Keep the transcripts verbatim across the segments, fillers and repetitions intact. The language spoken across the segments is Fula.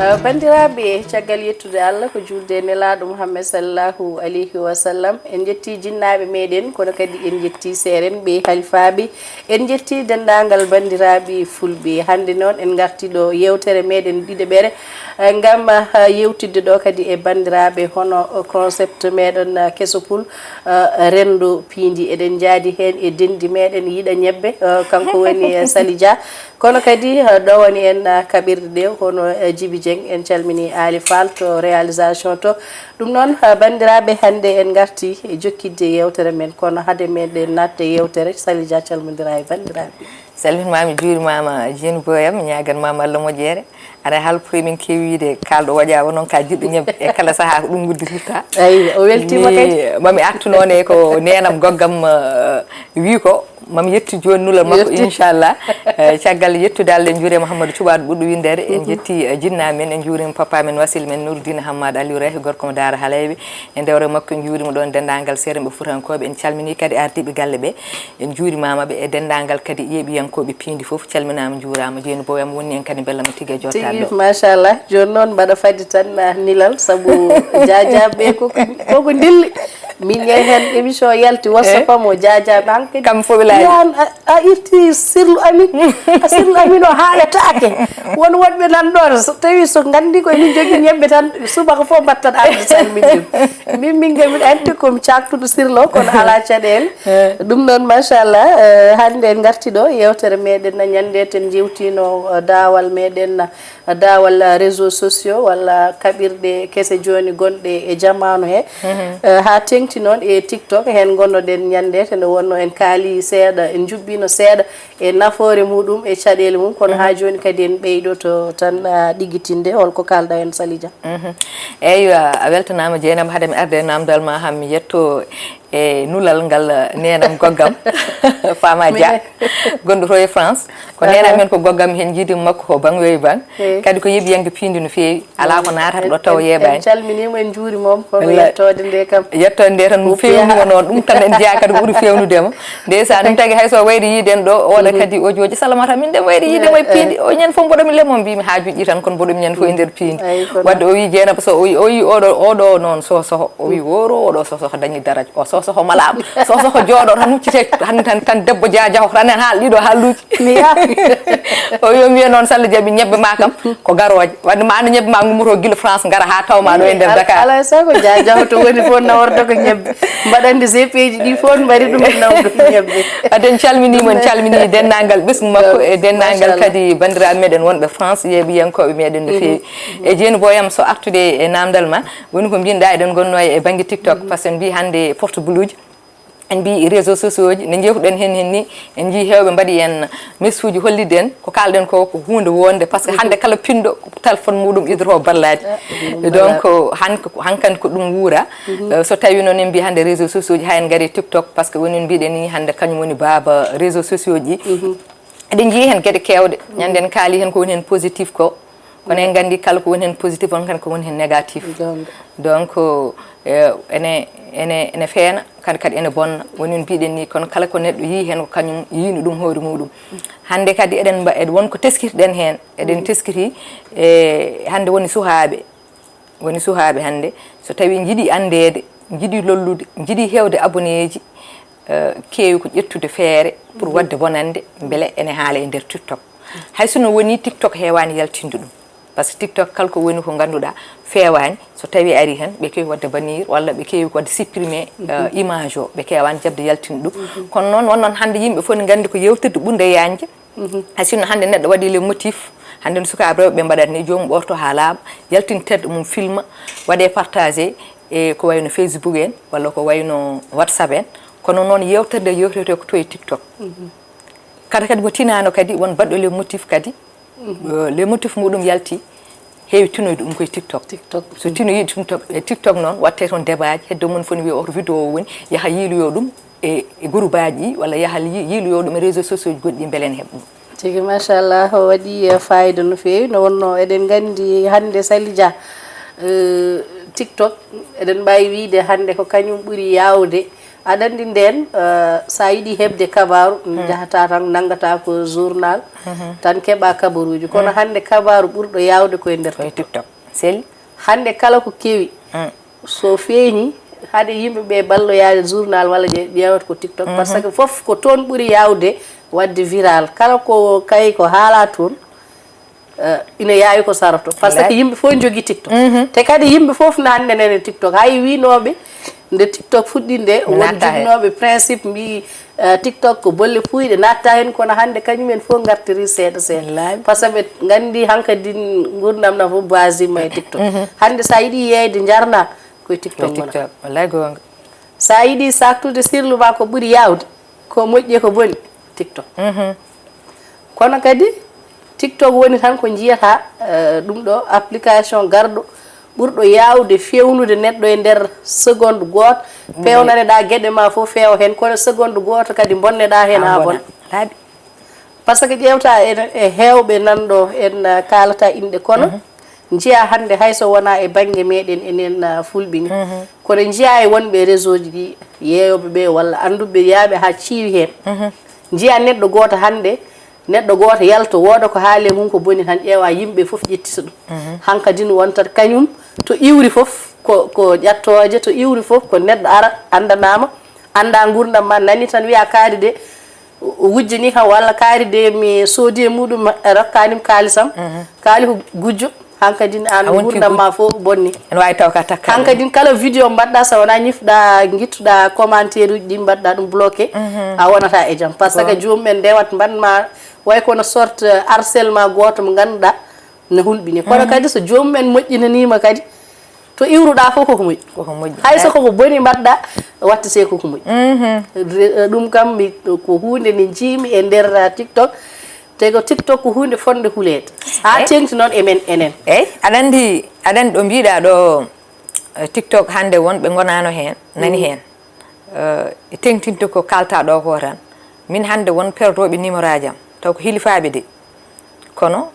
Eh, banndiraaɓe, caggal yettude Allah ko juulde e nelaaɗo Muhammad sallallahu alayhi wa sallam, en njettii jinnaaɓe meɗen, kono kadi en njettii seerenɓe, halifaaɓe, en njettii denndaangal banndiraaɓe fulɓe. Hannde noon en ngartii ɗo yeewtere meɗen ɗiɗeɓere, eh, ngam, eh, yewtidde ɗo kadi e banndiraaɓe hono concept meɗen, eh, Keso Pul, eh, renndo piindi. Eɗen njaadi heen e denndi meɗen Yiɗa Ñebbe, eh, kanko woni, eh, Sali Dia. Kono kadi, eh, ɗowani en, eh, kaɓirɗe ɗe, hono, eh, Djiby Dieng, en calmini Ali Fall to réalisation to. Ɗum noon, eh, banndiraaɓe, hannde en ngarti e jokkidde yeewtere men, kono hade meɗen naatde e yeewtere, Sali Dia calmondira e banndiraaɓe. Salminmaami, juurimaama, Jeeni Boyam, ñaaganmaama Allah moƴƴere. Aɗa haalpuri min kewiide kaalɗo waɗa o noon ka jiɗɗo ñebbe e kala sahaa ko ɗum udditirta. Eyi, o weltiima kadi. Mami artu noon e ko neenam goggam, eh, wi ko, mami yetti jooni nulal makko, yetti, inchallah. Eh, caggal yettude Allah, en njuuriima Mouhamadou Cuɓaaɗo ɓurɗo winndere, en, mhm, njetti, eh, jinnaa men, en njuuriima papa men, wasil men, Nourdine Hammad Aliou Rahi, gorko mo Daara Halayɓe, e ndewre makko, en njuuriima ɗoon denndaangal seerenɓe Fuutankooɓe, en calminii kadi ardiiɓe galle ɓe, en njuurimaama ɓe e denndaangal kadi yeeɓiyankooɓe piindi fof, calminaama, njuuraama. Jeeni Boyam woni en kadi, mbela mo tigi e jottaade ɗo. Tigi, machallah. Jooni noon mbaɗa fadi tan, ah, nilal, sabu jaajaaɓe ɓe koko, koko ndilli. Min yehi heen émission yalti, WhatsApp, eh, am o jaajaaɓe, han kadi kam fof ɓe laaji. Yan a, a irti sirlu amin, a sirlu amin o haaletaake. Won woɗɓe nan ɗoon, so tawi so nganndi ko emin jogii ñebbe tan, subaka fof mbattat arde salminde ɗum. Min, min ngal miɗo anndi ko mi caaktuɗo sirlo, kono alaa caɗeele. Eh. Ɗum noon, machallah, eh, hannde en ngarti ɗo, yeewtere meɗen na ñannde ten njeewtino, eh, daawal meɗen na daawal, eh, réseaux sociaux walla kaɓirɗe kese jooni gonɗe e jamaanu he. Mhm. Eh, haa teŋti noon e TikTok, heen ngonnoɗen ñannde, te nde wonno en kaali seeɗa, en njuɓɓino seeɗa e nafoore muɗum e caɗeele mum, kono, mhm, haa jooni kadi en ɓeydoto tan, ah, ɗigitinde holko kaalɗa en, Sali Dia. Mhm. Eywa, a weltanaama, Jeynaba. Hade mi arde e naamndal ma, han mi yetto e nulal ngal, eh, neenam goggam, Fama Dia, gonɗo to e France. Ko, aha, neenam men, ko goggam, heen njiidi makko ko bang yoy bang. Eyi. Kadi ko yeeɓiyanke piindi no feewi. Alaa ko naatata ɗo tawa yeeɓaani. En calminiima, en njuuriima mo, kono, wallaahi, yettoode nde kam. Yettoode nde tan, ɗum feewnude mo noon, ɗum tan en njiyaa kadi ko ɓuri feewnude mo. Ndeysaan, ɗum tagi hay so wayri yiiden ɗo, oɗo, mhm, kadi o jooji, Salamata, min de wayri yiide mo e, eh, piindi. O ñande fof mboɗo mi lemo, mbimi haajuuji tan, kono mboɗo mi ñande fof e nder piindi. Eyi, kono. Wadde o wi Jeynaba, so o wi, o wi oɗo, oɗo noon sosoho, o wi, mm, woro oɗo sosoho dañi daraja. O sosoho malaama. Sosoho jooɗo tan huccite, tan, tan, tan debbo jaajaho, tan en haal ɗiɗo haaluuji. Mi yaha. O wi, o wiya noon, Sali Dia, ñebbe ma kam ko garooje. Wadde ma anndu ñebbe ma ngummoto gila France ngara haa taw ma ɗo e nder, ala, Dakar. Alaa e sago, jaajaho to woni fof naworta ko ñebbe. Mbaɗande G P ji ɗi fof mbaɗi ɗum e nawdu ñebbe. Wadde en calminiima, en calminii denndaangal ɓesngu makko e denndaangal, machallah, kadi banndiraaɓe meɗen wonɓe France, yeeɓiyankooɓe meɗen no feewi. Mhm. E Jeeni Boyam, so artude e naamndal ma, woni ko mbinɗa, eɗen ngonnoo e bannge TikTok, mhm, par ce que en mbii hannde porte bluuji. En mbii réseaux sociaux ji, nde njeewtuɗen heen heen ni, en njii heewɓe mbaɗi en message uji hollitde en ko kaalɗen ko, ko huunde wonde, par ce que, mhm, hannde kala pinɗo ko téléphone muɗum idoroo ballaade. Ah, ɗum. Donc, ballade, han-, hankadi ko ɗum wuura. Mhm. Eh, so tawi noon en mbii hannde réseaux sociaux ji, haa en ngari TikTok, par ce que woni no mbiɗen ni hannde kañum woni baaba réseaux sociaux ji. Mhm. Eɗen njii heen geɗe keewɗe. Mhm. Ñande en kaali heen ko woni heen positif ko. Kono en nganndi kala ko woni heen positif on, kadi ko woni heen négatif. Jonde. Donc, eh, ene, ene, ene feena, kadi, kadi ene bonna. Woni no mbiɗen ni, kono kala ko neɗɗo yii heen, ko kañum yiino ɗum hoore muɗum. Hannde kadi eɗen mba-, eɗen won ko teskirɗen heen. Eɗen, mhm, teskiti, e hannde woni suhaaɓe. Woni suhaaɓe hannde, so tawi njiɗi anndeede, njiɗi lollude, njiɗi heewde aboneeji, eh, keewi ko ƴettude feere pour, mhm, waɗde bonannde, mbele ene haala e nder TikTok. Hay sinno woni TikTok heewaani yaltinde ɗum. Par ce que TikTok kala ko woni ko ngannduɗaa feewaani, so tawi ari heen, ɓe keewi waɗde bannir walla ɓe keewi ko waɗde supprimer, mhm, eh, image o, ɓe keewaani jaɓde yaltinde ɗum. Mhm. Kono noon, won noon hannde yimɓe fof ne nganndi ko yeewtirde ɓurde yaajde. Mhm. Hay sinno hannde neɗɗo waɗi le motif, hannde no sukaaɓe rewɓe ɓe mbaɗata ni, joomum ɓoorto haa laaɓa, yaltin teddo mum, filma, waɗe partagé e ko wayno Facebook en, walla ko wayno WhatsApp en. Kono noon, yeewtere nde yeewtete ko to e TikTok. Mhm. Kadi, kadi mo tinaano kadi, won baɗɗo le motif kadi, mhm, eh, le motif muɗum yalti, heewi tinoyde ɗum koye TikTok. TikTok. So tinoyi ɗum to, e TikTok noon, watte toon débat ji, heddo mum fof ne wiya oto vidéo o woni, yaha yiiloyo ɗum e, e groupe aji ɗi, walla yaha yi-, yiiloyo ɗum e réseaux sociaux ji goɗɗi, mbele ene heɓa ɗum. Tigi, machallah, o waɗi, eh, fayida no feewi. Nde wonno eɗen nganndi hannde Sali Dia, eh, TikTok, eɗen mbaawi wiyde hannde ko kañum ɓuri yaawde Aɗa anndi ndeen, eh, so a yiɗi heɓde kabaaru, njahata tan, nanngata ko journal, tan keɓa kabaruuji. Kono hannde kabaaru ɓurɗo yaawde koye nder TikTok. Sel. Hannde kala ko kewi, so feeñi, haade yimɓe ɓe balloyaade journal walla ƴe-, ƴeewata ko TikTok. Parce que fof ko toon ɓuri yaawde waɗde viral. Kala ko kay ko haala toon, eh, ina yaawi ko saroto. Parce que yimɓe fof njogii TikTok. Te kadi yimɓe fof na hannde nene TikTok. Hay wiinooɓe nde TikTok fuɗɗi nde, won joginooɓe principe mbii, eh, TikTok ko bolle puuyɗe natta heen, kono hannde kañum en fof ngartiri seeɗa seeɗa. Parce que ɓe nganndi hankadi nguurndam na fof basima e TikTok. Hannde so a yiɗi yeeyde njarna, koye TikTok ngona. Wallay goonga. So a yiɗi saktude sirlu ma ko ɓuri yaawde, ko moƴƴi e ko boni, TikTok. Kono kadi, TikTok woni tan ko njiyata, eh, ɗum ɗo application garɗo ɓurɗo yaawde fewnude neɗɗo e nder seconde gooto, peewnaneɗa geɗe ma fof feewa heen, kono seconde gooto kadi bonneɗa heen haa bona. Par ce que ƴeewta e, e heewɓe nan ɗo en, eh, kaalata inɗe kono, njiya hannde hay so wona e bannge meɗen enen, ah, fulɓe ni. Kono njiya e wonɓe réseau ji ɗi, yeeyooɓe ɓe walla annduɓe yaaɓe haa ciiwi heen. Njiya neɗɗo gooto hannde, neɗɗo gooto yalto wooda ko haale mum ko boni tan ƴeewa yimɓe fof ƴettita ɗum. Hankadin wontat kañum to iwri fof ko, ko ƴattooje, to iwri fof ko neɗɗo ara anndanaama, annda nguurndam ma nani tan wiya kaari de, o wujjani kam walla kaari de mi soodi e muɗum, e rokkanim kaalisam. Kaali ko gujjo, hankadi an nguurndam ma fof bonni. En wawi taw ka takka. Hankadi kala vidéo mbaɗɗa so wona ñifɗa, guittuɗa commentaire uji ɗi mbaɗɗa ɗum bloqué, a wonata e jam. Par ce que joomum en ndewat mbaɗma way kono sorte harcèlement goto mo ngannduɗa ne hulɓini. Kono kadi so joomum en moƴƴinanima kadi, to iwruɗa fof koko moƴƴi. Koko moƴƴi. Hay so koko boni mbaɗɗa, wattete koko moƴƴi. Re-, ɗum kam mi, ko hunde nde jiimi e nder, ah, TikTok. Te ko TikTok ko hunde fonde huleede. Ha teŋti noon e men enen. Eyyi, aɗa anndi, aɗa anndi ɗo mbiɗa ɗo, eh, TikTok hannde wonɓe ngonano heen, nani heen. Eh, e teŋtinde ko kalta ɗo ko tan. Min hannde won perdooɓe numéro ajam, taw ko hilifaaɓe de. Kono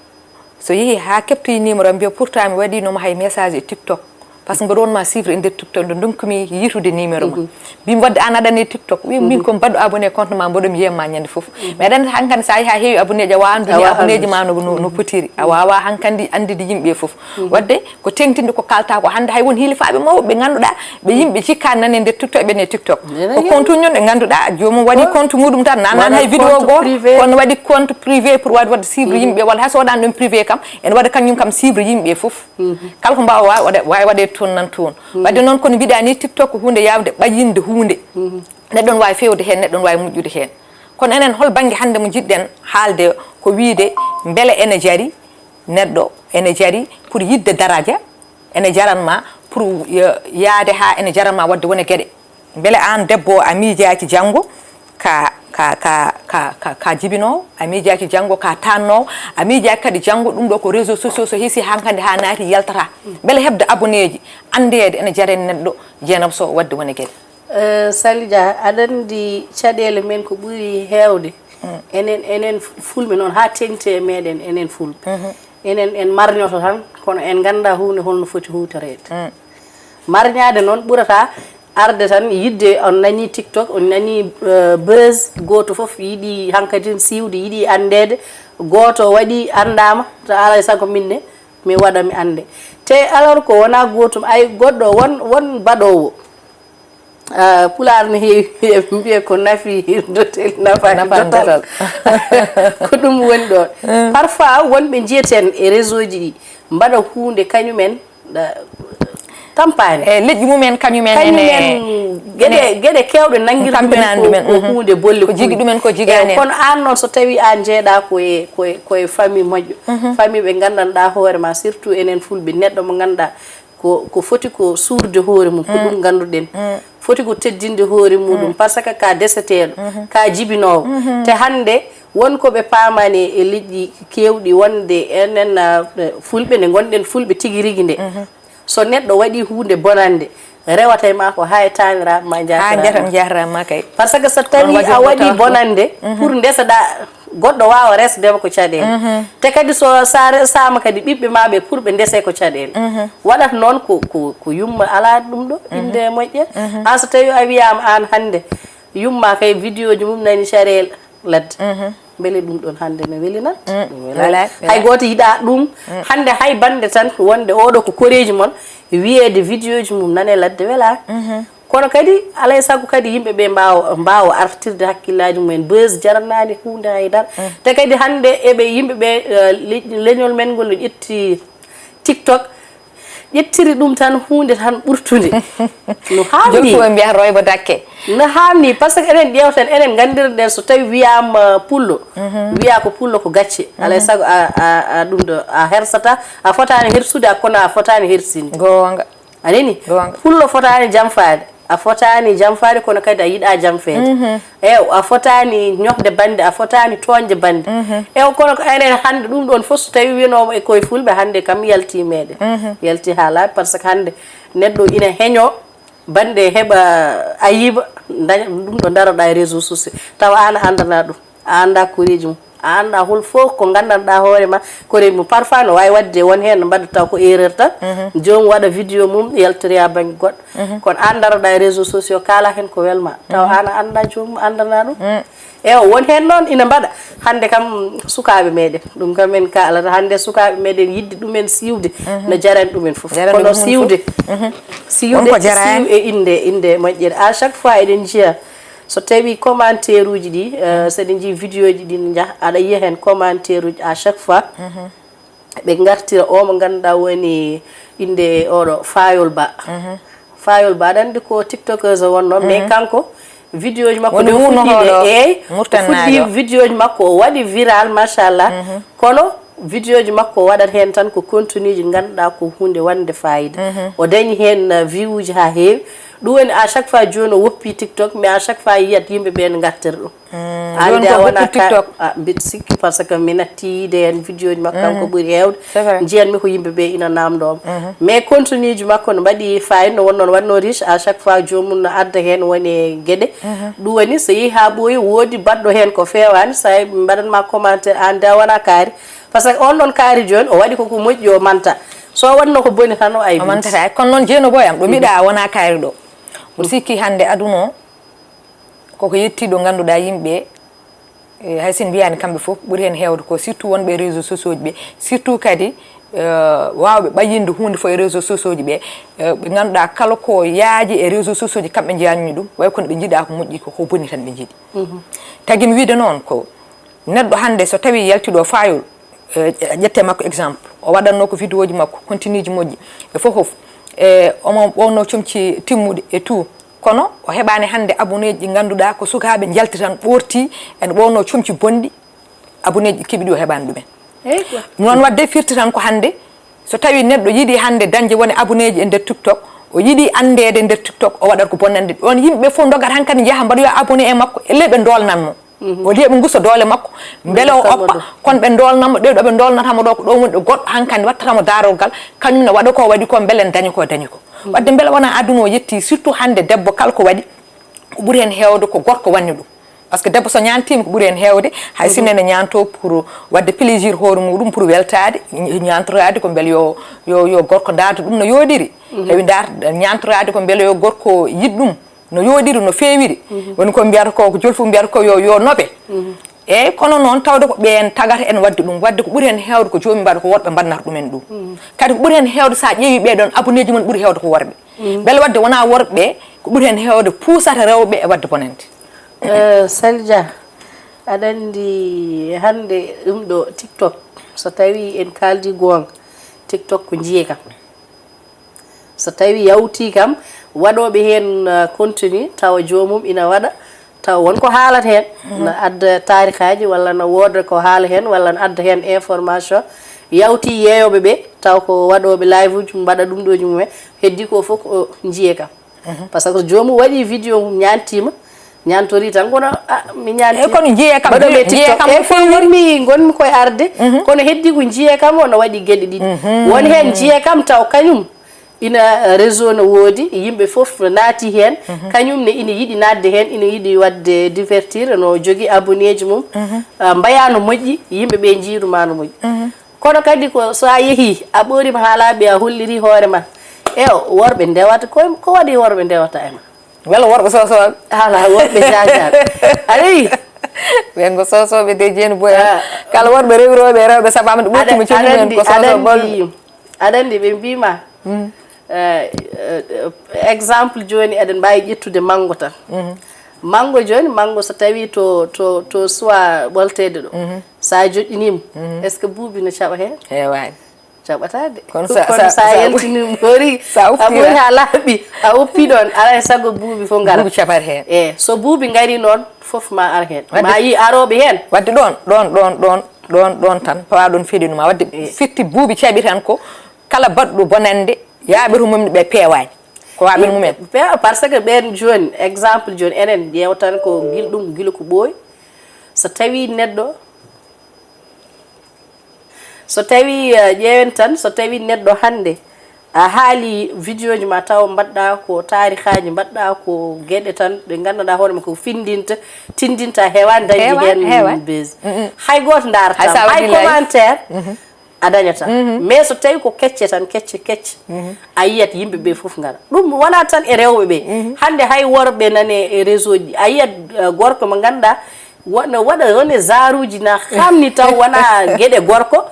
so yehi haa keptoyi numéro am, mbiya pourtant mi waɗino mo hay message e TikTok. Par ce que mboɗo wonma suivre e nder TikTok, nde ndonkumi yiytude numéro ma. Mbimi wadde an aɗa e TikTok. Wi min ko mbaɗɗo abonné compte ma, mboɗo mi yiyatma ñande fof. Mais aɗa anndi hankadi so a yehi a heewi abonné ji, a wawa andude abonné ji ma no, no, no potiri. A wawa hankadi andude yimɓe fof. Wadde ko teŋtinde ko kalta ko hannde, hay won hilifaaɓe mawɓe ɓe ngannduɗaa ɓe yimɓe cikka nane nder TikTok, ɓe ne TikTok. Ko compte ñon ɓe ngannduɗaa joomum waɗi compte muɗum tan, nan nan hay vidéo goo, kono waɗi compte privé pour waɗde, waɗde suivre yimɓe, walla hay so waɗani ɗum privé kam, ene waɗa kañum kam suivre yimɓe fof. Kala ko mbawa wa-, waɗa, wawi waɗede toon nan toon. Wadde noon kono mbiɗa ni TikTok ko hunde yawde ɓayyinde hunde. Neɗɗo ne wawi fewde heen, neɗɗo ne wawi moƴƴude heen. Kono enen hol bannge hannde mo jiɗɗen haalde ko wiide mbele ene jari neɗɗo, ene jari pour yidde daraja, ene jaranma pour ya-, yaade ha ene jaranma wadde wone geɗe. Mbele an debbo o a miijaaki janngo ka, ka, ka, ka, ka, ka jibinoowo, a miijaaki janngo ka taannoowo, a miijaaki kadi janngo ɗum ɗo ko réseau sociaux so hisi hankadi ha naati yaltata. Mbele heɓde abonné ji, anndeede ene jarani neɗɗo Jeynaba Sow wadde wone geɗe. Eh, Sali Dia, aɗa anndi caɗeele men ko ɓuri heewde. Enen, enen fulɓe noon, haa teŋti e meɗen, enen fulɓe. Enen, en marñoto tan, kono en ngannda huunde holno foti huutoreede. Marñaade noon ɓurata arde tan, yiɗde, on nani TikTok, on nani, eh, buzz, gooto fof yiɗi hankadin siiwde, yiɗi anndeede, gooto waɗi anndaama, to alaa e sago min ne, mi waɗa mi annde. Te alors ko wonaa gootum, ay goɗɗo won, won baɗoowo. Ah, Pulaar ne heewi mbiya ko nafi dotel, nafaani dotal. Ko ɗum woni ɗoon. Parfois, wonɓe njiyeten e réseau ji ɗi, mbaɗa huunde kañumen, ɗa-, tampaani. E leƴƴi mumen, kañumen ene geɗe, geɗe keewɗe nanngirta ɗumen ko, ko huunde bolle ko jigi ɗumen, ko jigaani en. Kono aan noon, so tawii aan njeeɗa ko e, ko e, ko e famille moƴƴo, famille ɓe nganndanɗaa hoore ma, surtout enen fulɓe, neɗɗo mo ngannduɗaa ko, ko foti ko suurde hoore mum, ko ɗum ngannduɗen. Foti ko teddinde hoore muɗum, par ce que ka deseteeɗo, ka jibinoowo. Te hannde, won ko ɓe paamaani e leƴƴi keewɗi, wonde enen, ah, fulɓe, nde ngonɗen fulɓe tigi rigi nde. So neɗɗo waɗi huunde bonannde, rewata e ma ko haa e taaniraaɓe ma, haa njaatiraaɓe ma. Njaatiraaɓe ma kay. Par ce que so tawii a waɗi bonannde, pour ndeseɗaa, Goɗɗo waawa resde ma ko caɗeele. Te kadi so sa resama kadi ɓiɓɓe ma ɓe pour ɓe ndese ko caɗeele. Waɗata noon ko, ko, ko yumma ala ɗum ɗo, inde moƴƴe. An so tawi a wiyama an hannde, yumma kay vidéo ji mum nani caɗeele ladde. Beele ɗum ɗon hannde ne weli nan? Ɗum wela. Wela, hay wela. Gooto yiɗa ɗum. Hannde hay bande tan wonde oɗo ko koreeji mon, wiyeede vidéo ji mum nane ladde wela. Kono kadi alay sago kadi yimɓe ɓe mbaawa, mbaawa artirde hakkillaaji mumen. Buzz jaranaani huunde haydara. Te kadi hannde eɓe yimɓe ɓe, eh, le-, leñol men ngol no ƴetti TikTok, ƴettiri ɗum tan huunde tan ɓurtunde. No haanni. Jooni fof ɓe mbiyata roybo dakke. No haanni, par ce que enen ƴeewten, enen nganndirɗen so tawi wiyaama pullo, wiya ko pullo ko gacce. Alay sago a, a, a ɗum ɗo, a hersata, a fotaani hersude, a kono a fotaani hersinde. Goonga. A nani? Goonga. Pullo fotaani jamfaade. A fotaani jamfaade, kono kadi a yiɗa jamfeede. Eew, a fotaani ñohde bannde, a fotaani tooñde bannde. Eew, kono ko enen hannde ɗum ɗoon fof so tawi winoomo e koye fulɓe, hannde kam yalti meɗen. Yalti haa laaɓi, par ce que hannde neɗɗo ina heño bannde heɓa ayiba, daña ɗum ɗo daroɗa e réseau sociaux. Tawa aan a anndana ɗum. A annda koreeji mum. A annda hol fof ko nganndanɗa hoore ma koreeji mum. Parfois no waawi waɗde won heen no mbaɗa taw ko erreur tan. Joomum waɗa vidéo mum yaltoria bannge goɗɗo. Kono aan daroɗa e réseau sociaux kaala heen ko welma. Tawa aan a annda joomum anndana ɗum. Eewa, won heen noon ina mbaɗa. Hannde kam sukaaɓe meɗen. Ɗum kam en kaalata. Hannde sukaaɓe meɗen yiɗde ɗumen siiwde. No jarani ɗumen fof. Jarani kono ɗumen fof. Siiwde. Siiwde won ko jarani. Siiw e innde, innde moƴƴere. À chaque fois eɗen njiya. So tawi commentaire uji ɗi, eh, so eɗen njiya vidéo ji ɗi ne njaha, aɗa yiya heen commentaire uji à chaque fois. Ɓe ngartira o mo ngannduɗaa woni innde oɗo Fayol Ba. Fayol Ba, aɗa anndi ko tiktokeuse wonno, mais kanko vidéo ji makko woni ɗe o wuurno fuɗɗi ɗe, hoɗo eey, o fuɗɗi Murtannaajo. Vidéo ji makko o waɗi viral, machallah. Kono vidéo ji makko o waɗat heen tan ko contenu ji ngannduɗaa ko huunde wonde fayida. O dañi heen, uh, view uji haa heewi. Ɗum woni à chaque fois jooni o woppi TikTok, mais à chaque fois yiyat yimɓe ɓe ne ngartira ɗum. Hannde jooni ko a wona woppi ka-, TikTok. A, mbiɗa sikki par ce que mi natti yiide heen vidéo ji makko kanko ɓuri heewde. C'est vrai. Njiyanmi ko yimɓe ɓe ina namdoo mo. Mais contenu ji makko no mbaɗi fayida, no wonno, no waɗno riche, à chaque fois joomum no adda heen woni e geɗe. Ɗum woni so yehi haa ɓooyi woodi baɗɗo heen ko feewaani, so a mbaɗatma commentaire aan de a wona kaari. Par ce que on ɗon kaari jooni, o waɗi koko moƴƴi, o manta. So o waɗno ko boni tan, o aybi. O mantata. Kono noon, Jeeno Boy am, ɗo mbiɗa, a wona kaari ɗo. Mboɗo sikki hannde aduna o, koko yettii ɗo ngannduɗaa yimɓe, eh, hay so en mbiyaani kamɓe fof, ɓuri heen heewde ko surtout wonɓe e réseau sociaux ji ɓe, surtout kadi, eh, waawɓe ɓayyinde huunde fof e réseau sociaux ji ɓe, eh, ɓe ngannduɗaa kala ko yaaji e réseau sociaux ji, kamɓe njeyanmi ɗum, way kono ɓe njiɗa ko moƴƴi ko, ko boni tan ɓe njiɗi. Tagi mi wiide noon ko neɗɗo hannde so tawi yalti ɗo Fayol, eh, ƴette makko exemple, o waɗatno ko vidéo ji makko, contenu ji moƴƴi, e fof fof, e omo ɓowno comci timmuɗe e tout, kono o heɓaani hannde abonné ji ɗi ngannduɗaa ko sukaaɓe njalti tan ɓoorti, ene ɓowno comci bonɗi, abonné ji keɓi ɗi o heɓaani ɗumen. Eyyi quoi. Ɗum noon waɗde firti tan ko hannde so tawi neɗɗo yiɗi hannde dañde wone abonné ji e nder TikTok, o yiɗi anndeede nder TikTok, o waɗat ko bonnande ɗon yimɓe fof ndogat hankadi njaha mbaɗoya abonné e makko, elle ɓe ndoolnan mo. Au lieu ɓe ngusa doole makko, mbele o oppa, kono ɓe ndoolnan mo, ɗo ɓe ndoolnata mo ɗo ko ɗo woni ɗo goɗɗo hankadi wattata mo daarorgal, kañum ne waɗa ko waɗi ko, mbele ne daña ko dañi ko. Waɗde mbele wona aduna o yetti, surtout hannde debbo kala ko waɗi, ko ɓuri heen heewde ko gorko wanni ɗum. Par ce que debbo so ñaantiima ko ɓuri heen heewde, hay sinno ene ñaanto pour waɗde plaisir hoore muɗum, pour weltaade, ñaantoraade ko mbele yo, yo, yo gorko ndaardo ɗum no yooɗiri. Tawi ndaar-, ñaantoraade ko mbele yo gorko yiɗ ɗum. No yooɗiri, no feewiri. Woni ko mbiyata ko, ko jolfu mbiyata ko yo, yo noɓe. Eyyi, kono noon tawde ko ɓeen tagata en waɗde ɗum. Waɗde ko ɓuri heen heewde ko joomi mbaɗa ko worɓe mbaɗnata ɗumen ɗum. Kadi ko ɓuri heen heewde so a ƴeewi ɓee ɗoon abonné ji mum ɓuri heewde ko worɓe. Mbele waɗde wonaa worɓe ɓe, ko ɓuri heen heewde puusata rewɓe e waɗde bonande. Eh, Sali Dia, aɗa anndi hannde ɗum ɗo TikTok, so tawi en kaaldi goonga, TikTok ko njiye kam. So tawi yawti kam, waɗooɓe heen, uh, contenu, tawa joomum ina waɗa, tawa won ko haalata heen. No adda taarikaaji walla no wooda ko haala heen walla no adda heen information. Yawti yeeyooɓe ɓe, tawa ko waɗooɓe live uji, mbaɗa ɗum ɗooji mumen, heddi ko fof ko njiye kam. Par ce que joomum waɗi vidéo mum ñaantiima, ñaantori tan kono, ah, mi ñaanti. Eyyi, kono njiye kam, mbaɗo mi njiye TikTok. Kam eyyi, fof kono wonmi, ngonmi koye arde. Kono heddi ko njiye kam o no waɗi geɗe ɗiɗi. Won heen njiye kam taw kañum Ina réseau no woodi, yimɓe fof no naati heen, kañum ne ina yiɗi naatde heen, ina yiɗi waɗde divertir, no jogii abonné ji mum. Ah, mbayaa no moƴƴi, yimɓe ɓe njiyru ma no moƴƴi. Kono kadi ko so a yehii, a ɓoorima haa laaɓi, a holliri hoore ma. Eyo, worɓe ndewata, ko, ko waɗi worɓe ndewata e ma? Walla worɓe soosooɓe? Alaa, worɓe jaajaaɓe. A nani? Ɓen ko soosooɓe de, Jeeni Boy en. Ah. Kala worɓe rewirooɓe e rewɓe sabaama ɗo ɓurti mo cenimen ko soosoo bolɓe. Aɗa anndi ɓe mbiima, eh, eh, exemple jooni eɗen mbaawi ƴettude manngo tan. Manngo jooni, manngo so tawii to, to, to suwaa ɓolteede ɗo, so a joƴƴiniima, est-ce que buubi no caɓa heen? Heewaani. Caɓataa de. Kono sa, kono sa, sa, sa yaltini mo hori, sa a uftira, ɓoori haa laaɓi, a uppi ɗoon, alaa e sago buubi fof ngara. Buubi caɓat heen. E, so buubi ngari noon, fof ma ar heen. Wadde ma yi arooɓe heen. Wadde ɗoon, ɗoon, ɗoon, ɗoon, ɗoon, ɗoon tan, pawa ɗoon feɗinu ma. Wadde firti buubi caɓi tan ko kala baɗɗo bonannde, yaaɓe to mum ɓe peewaani. Ko waaɓe mumen. Pe-, parce que ɓeen jooni, exemple jooni, enen ƴeewtan ko gil ɗum, gila ko ɓooyi. So tawii neɗɗo So tawii, eh, ƴeewen tan, so tawii neɗɗo hannde a haali vidéo ji ma taw mbaɗɗa ko taarihaaji, mbaɗɗa ko geɗe tan ɗe nganndanɗaa hoore ma ko findinta, tindinta, heewaani dañde heen buzz. Hay gooto ndaarata ma, hay commentaire a dañata. Mais so tawii ko kecce tan, kecce, kecce, a yiyat yimɓe ɓe fof ngara. Ɗum wonaa tan e rewɓe ɓe. Hannde hay worɓe nane e réseau ji, a yiyat, eh, gorko mo ngannduɗaa Wa-, no waɗa, wone zaaruuji na hamni taw wona geɗe gorko,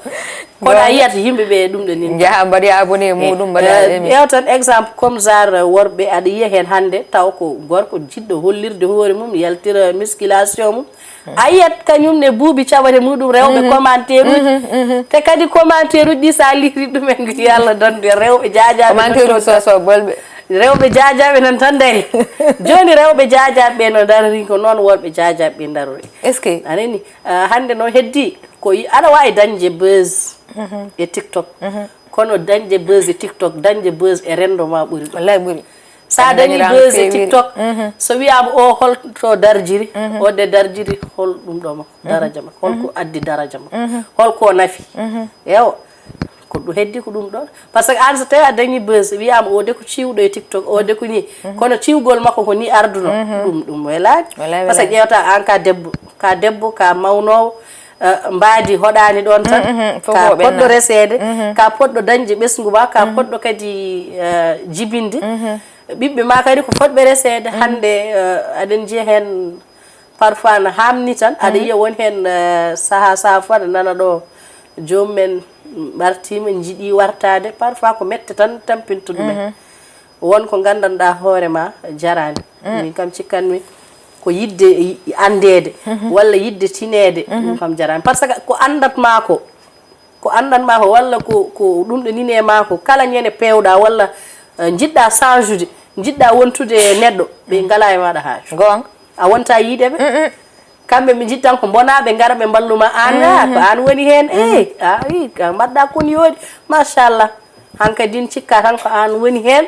kono a yiyat yimɓe ɓe ɗum ɗo nin. Njaha mbaɗa abonné e muɗum, mbaɗa eh, aimé. Ƴeew tan exemple comme genre worɓe, aɗa yiya heen hannde taw ko gorko jiɗɗo hollirde hoore mum, yaltira musculation mum. A yiyat kañum ne buubi caɓate muɗum rewɓe commentaire uji. Te kadi commentaire uji ɗi sa liri ɗumen ko yo Allah dandu rewɓe jaajaaɓe commentaire uji soso bolɓe. Rewɓe jaajaaɓe nan tan dari. Jooni rewɓe jaajaaɓe ɓe no darori ko noon worɓe jaajaaɓe ɓe darori. Est-ce que? A nani? Ah, hannde noon heddi ko yi-, aɗa waawi dañde buzz e TikTok. Kono dañde buzz e TikTok, dañde buzz e renndo ma ɓuri ɗum. Wallahi ɓuri. Sa dañi buzz e TikTok, so wiyaama o holto darjiri, o de darjiri hol ɗum ɗo makko, daraja makko, holko addi daraja makko, holko nafi. Ewa. Ko ɗum heddi ko ɗum ɗon. Parce que aan so tawii a dañii buzz, wiyaama o de ko ciwɗo e TikTok, o de ko nii. Kono ciwgol makko ko nii arduno. Ɗum, ɗum welaani. Welaani, welaani. Parce que ƴeewta aan ka debbo, ka debbo, ka mawnoowo, eh, mbaadi hoɗaani ɗoon tan. Ka poɗɗo reseede, ka poɗɗo dañde ɓesngu ma, ka poɗɗo kadi, eh, jibinde. Ɓiɓɓe ma kadi ko fotɓe reseede. Hannde, eh, aɗen njiya heen Parfois na haamni tan, aɗa yiya won heen, eh, sahaa sahaa fof aɗa nana ɗo joomum en ɓartiima, njiɗi wartaade. Parfois ko mette tan tampinta ɗumen. Won ko nganndanɗaa hoore ma jaraani. Min kam cikkanmi ko yiɗde i-, anndeede walla yiɗde tineede, ɗum kam jaraani. Parce que ko anndat maa ko, Ko anndan maa ko walla ko, ko ɗum ɗo nini e maa ko, kala ñande peewɗaa walla, eh, njiɗɗaa change-ude, njiɗɗaa wontude e neɗɗo, ɓe ngalaa e maaɗa haaju. Goonga. A wontaa yiide ɓe. Kamɓe ɓe njiɗ tan ko mbonaa, ɓe ngara ɓe mballu ma aan, ah, ko aan woni heen. Eh, a, i, ka mbaɗɗaa kon yooɗi. Machallah. Hankadin cikkaa tan ko aan woni heen.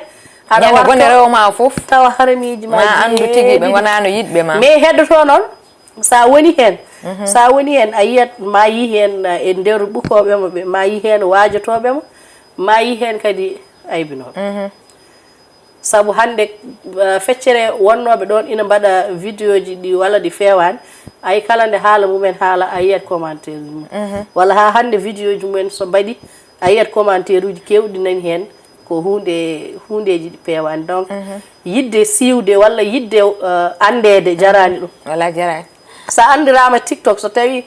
Aɗa ñande wartoo, gone rewo ma fof, tawa haramiiji ma ma anndu tigi ɓe ngonaa no yiɗɓe ma. Mais heddotoo noon, Sa woni heen, sa woni heen, a yiyat, ma yii heen, eh, e nder ɓukooɓe mo ɓe, ma yii heen waajotooɓe mo, ma yii heen kadi aybinooɓe. Sabu hannde, eh, feccere wonnooɓe ɗoon ina mbaɗa vidéo ji ɗi walla ɗi feewaani, ay kala nde haala mumen haala, a yiyat commentaire mum. Walla haa hannde vidéo ji mumen so mbaɗi, A yiyat commentaire uji keewɗi nani heen, ko huunde, huundeeji ɗi peewaani. Donc, yiɗde siiwde walla yiɗde, eh, anndeede jaraani ɗum. Wala jaraani. So a anndiraama TikTok, so tawii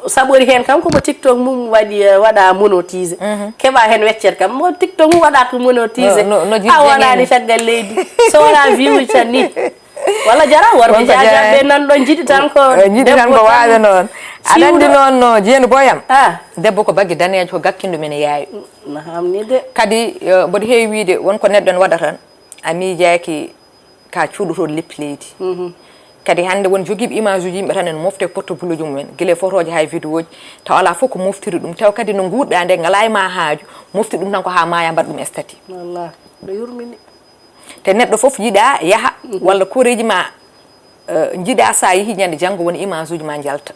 saɓori heen kam ko mo TikTok mum waɗi, eh, waɗa monétisé. Keɓa heen weccere kam. Mo TikTok mum waɗa ko monétisé. No, no, no jiɗde a wonaani nii. Caggal leydi. So wonaa view tan nii. Walla jara worɓe jaajaaɓe nan ɗo njiɗi tan ko, eh, njiɗi tan ko waaɓe noon. Aɗa anndi noon no Jeenu Boy am? Ah. Debbo ko bagge daneejo ko gakkindo men e yaawi. Na hamni de. Kadi, eh, mboɗo heewi wiide won ko neɗɗo en waɗata tan, a miijaaki ka cuuɗotoo leppi leydi. Kadi hannde won jogiiɓe image uji yimɓe tan en mofte portable uji mumen, gila e fotooji haa e vidéo ji, tawa alaa fof ko moftiri ɗum, tawa kadi no nguurɗaa nde ngalaa e ma haaju, mofti ɗum tan ko haa maaya mbaɗ ɗum statut. Wallah, ɗo yurmini. Te neɗɗo fof yiɗa yaha, walla koreeji ma, eh, njiɗa sa yehi ñande janngo won image uji ma njalta.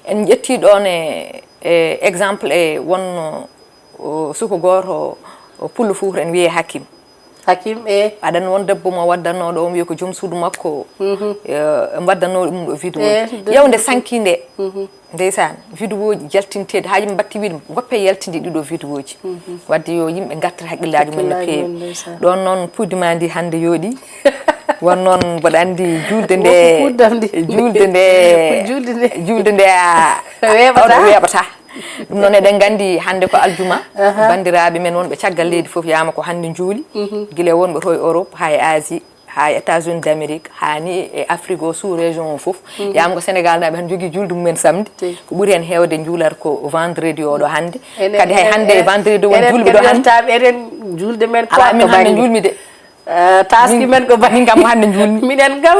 En ƴetti ɗoon e, e exemple e wonno, o, suko gooto O pullo fof en wiyee Hakim. Hakim, e. Aɗan won debbo mo waddannooɗo, on wiya ko joom suudu makko. Mhm. Eh, en waddannoo ɗum ɗo vidéo. Eh, de- Yawde sanki nde. Mhm. Ndeysaan, vidéo ji jaltinteeɗi, haa yimɓe mbatti wiide, ngoppe yaltinde ɗiɗo vidéo ji. Mhm. Wadde yo yimɓe ngartir haqqillaaji mum no feewi. Ɗoon noon, puuddi ma ndi hannde yooɗi. Won noon, mboɗo anndi juulde nde, juulde nde, juulde nde a, weeɓata. Weeɓata. Ɗum noon, eɗen nganndi hannde ko aljuma. Aha. Banndiraaɓe men wonɓe caggal leydi fof, yama ko hannde njuuli. Mhm. Gila wonɓe to e Europe, haa e Asie, haa e États-Unis d'Amérique, haa ni e Afrique o, sous région o fof. Mhm. Yama ko Sénégal naaɓe tan njogii juulde mumen samedi. Tey. Ko ɓuri heen heewde njuulat ko vendredi oɗo hannde. Enen, kadi hay enen, hannde e vendredi o woni enen juulɓe ɗo hannde. Kadi yottaaɓe enen juulde men ko alaa, min hannde njuulmi de. Eh, taski min, men ko ba-, min kam ko hannde njuulmi. Minen kam,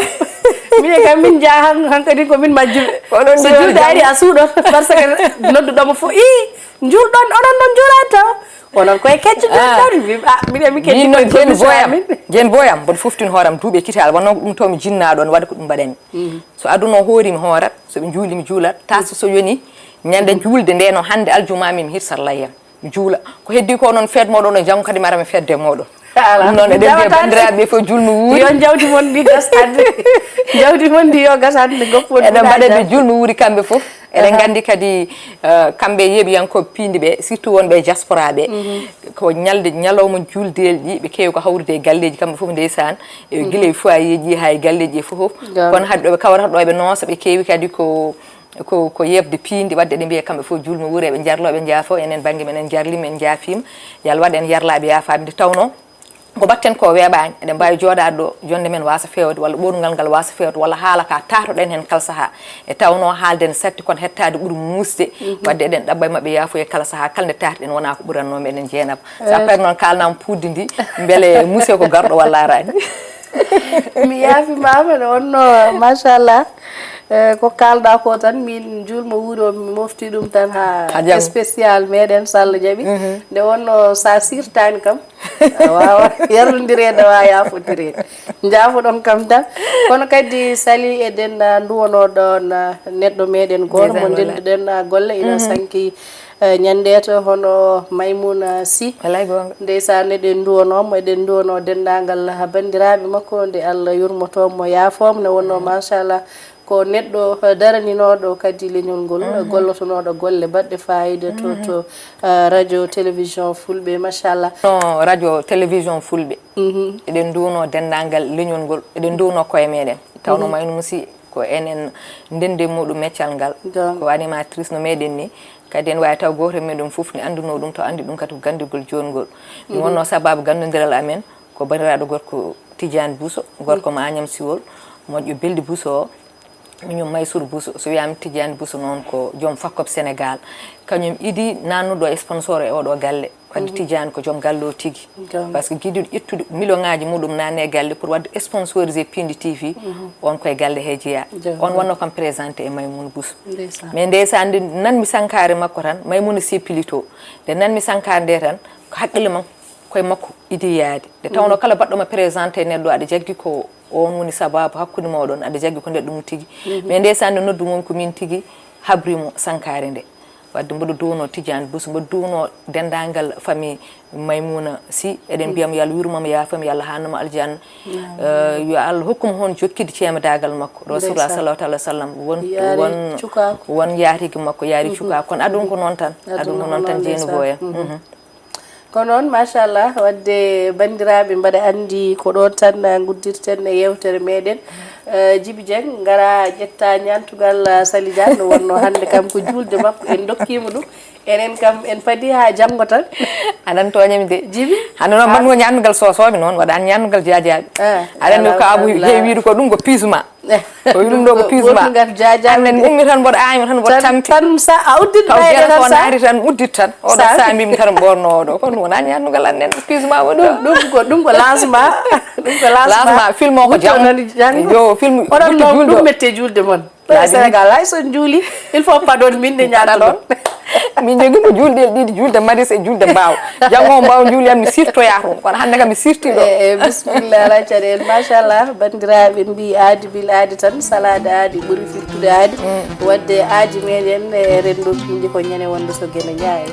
minen kam min njaa han-, hankadi ko min majjuɓe. Ko onon njuulɓe. So juulde ari a suuɗo, par ce que nodduɗo mo fof, "Ii, njuulɗon, onon ɗon njuulaade taw. Onon koye kecce njuulɗon." Ah. Min, ah, minen min kecci. Min noon, koye Jeen commission Boyam, amin. Jeen Boyam, mboɗo foftin hooram duuɓi e kitaal, wonno ɗum taw mi jinnaaɗo, waɗa ko ɗum mbaɗanmi. Mhm. So aduna o hoori mi hoorat, so ɓe njuuli mi juulat, taso so yoni, ñande juulde nde no hannde aljuma min mi hirsat layyam. Juula. Ko heddi ko noon feet moɗon o, janngo kadi mi ara mi fedde moɗon. Ala. Ɗum noon eɗen mbiya banndiraaɓe fof juulmi wuuri. Yo jawdi mon ndi gas hannde. Jawdi mon ndi yo gas hannde, goppu on. Eɗen mbaɗa ɓe juulmi wuuri kamɓe fof. Eɗen nganndi kadi, eh, kamɓe yeeɓiyankooɓe piindi ɓe, surtout wonɓe e diaspora ɓe. Mhm. Ko ñalde, ñalawma juuldeeli ɗi ɓe keewi ko hawrude e galleeji kamɓe fof ndeysaan. E gila e foyer ji haa e galleeji e fof. Kono hade ɗo ɓe kawrata ɗo ɓe noosa, ɓe keewi kadi ko ko, ko yeɓde piindi, wadde eɗen mbiya kamɓe fof juulmi wuuri, eɓe njarloo, ɓe njaafoo, enen bannge men en jarliima, en njaafiima, yo Allah waɗ en yarlaaɓe yaafaaɓe, nde tawnoo ko mbaɗten ko weeɓaani, eɗen mbaawi jooɗaade ɗo, jonnde men waasa feewde, walla ɓoorngal ngal waasa feewde, walla haala ka taatoɗen heen kala sahaa, e tawnoo haalde ne satti kono hettaade ɓuri muusde, wadde eɗen ɗaɓɓa e maɓɓe yaafuya kala sahaa, kala nde taatoɗen wonaa ko ɓurannoo meɗen jeenaba. So a paari noon kaalanaama puuddi ndi, mbele muuse ko garɗo walla araani. Mi yaafimaama, nde wonnoo, machallah. Eh, ko kaalɗaa ko tan, min juulmo wuuro, mi mofti ɗum tan haa spécial meɗen, so Allah jaɓi. Mhm. Nde wonnoo, so a sirtaani kam, a waawaa yarlondireede, a waawaa yaafondireede. Njaafoɗon kam tan. Kono kadi, Sali, eɗen, ah, nduwonoo ɗoon, ah, neɗɗo meɗen gooto mo ndennduɗen, ah, golle, ina sanki, eh, ñannde to, hono Maymuna Sy. Walay goonga. Ndeysaan, eɗen nduwonoo mo, eɗen nduwonoo denndaangal, ah, banndiraaɓe makko, nde Allah yurmotoo mo, yaafoo mo, nde wonnoo, machallah, ko neɗɗo, eh, daraninooɗo kadi leñol ngol, gollotonooɗo golle baɗɗe faayiida to, to, eh, radio, télévision fulɓe, machallah. No radio, télévision fulɓe. Mhm. Eɗen nduwonoo denndaangal leñol ngol, eɗen nduwonoo koye meɗen. Tawnoo Maymuna Sy ko enen ndenndi e muɗum meccal ngal. Ko animatrice no meɗen ni. Kadi ene waawi taw gooto e meɗen fof ne anndunoo ɗum, taw anndi ɗum kadi ko ganndugol joongol. Ɗum wonnoo sababu ganndondiral amen ko banndiraaɗo gorko Tidiane Bousso, gorko mo Agnam Siwol, moƴƴo Beldi Bousso o, miñum Maysour Bousso. So wiyaama Tidiane Bousso noon ko joom Fakkop Sénégal. Kañum idi naatnuɗo sponsor e oɗo galle. Wadde Tidiane ko joom galle o tigi. Par ce que giɗuɗo ƴettude million ŋaaji muɗum naatna e galle pour wadde sponsorisé Pindi T V, on koye galle he jeyaa. On wonnoo kam présenté e Maymuna Bousso. Ndeysaan. Mais ndeysaan, nde nanmi sankaare makko tan, Maymuna Sy Plutôt. Nde nanmi sankaare nde tan, ko haqqille makko koye makko idi yaade. Nde tawnoo kala baɗɗo ma présenté neɗɗo, aɗa jaggi ko on woni sababu hakkunde mooɗon, aɗa jaggi ko neɗɗo mum tigi. Mais ndeysaan, nde noddu mum ko min tigi habri mo sankaare nde. Wadde mboɗo duwonoo Tidiane Bousso, mboɗo duwonoo denndaangal famille Maymuna Sy, eɗen mbiya mo yo Allah yurmo mo, yaafo mo, yo Allah haanno mo aljanna. Eh, yo Allah hokku mo hono jokkide ceemedaagal makko. Rasulullah sallallahu alaihi wasallam, won, won, won yaatigi makko, yaari cukaaku. Kono aduna ko noon tan. Aduna ko noon tan, Jeeni Boya. Mhm. Ko noon, machallah, wadde banndiraaɓe mbaɗa anndi ko ɗo tan, ah, nguddirten e yeewtere meɗen. Eh, Jibi Dieng, ngara ƴetta ñaantugal, ah, Sali Diagne, no wonnoo hannde kam ko juulde makko, en ndokkiima ɗum. Enen kam, en padi haa janngo tan. Aɗan tooña mi de. Jibi? Hannde noon, mbaɗnoo ñaantugal soosooɓe noon, waɗaani ñaantugal jaajaaɓe. Ah, aɗa anndi ko Abu heewiiɗo ko ɗum ko piisma. Ko ɗum ɗo ko piisma. Annen ummi tan mboɗo aayma tan mboɗo tampi. Tan sa a uddit taw ɓayde gere tan ko sa naati tan uddit tan. Oɗo sa mbimi tan ɓorno oɗo. Kono wona ñaandugal annen piisma woni ɗum. Ɗum ko, ɗum ko lancement. Ɗum ko lancement. Lancement film o ko jam. Yo film oɗon julɗo. Ɗum mette julde mon. Ɗo e Sénégal, hay so en juuli, il faut paɗon min de ñaanduɗon. Min jogii ko juulɗe ɗiɗi, juulde maris e juulde mbaaw. Janngo o mbaaw juuli am, mi sirtoya toon. Kono hannde kam mi sirtii ɗo. E, e, bisimilla, ala caɗeele. Machallah, banndiraaɓe mbiyi aadi bil aadi tan, salaade aadi ɓuri firtude aadi. Wadde aadi meɗen e renndo piindi ko ñande wonde so Geno Njaay.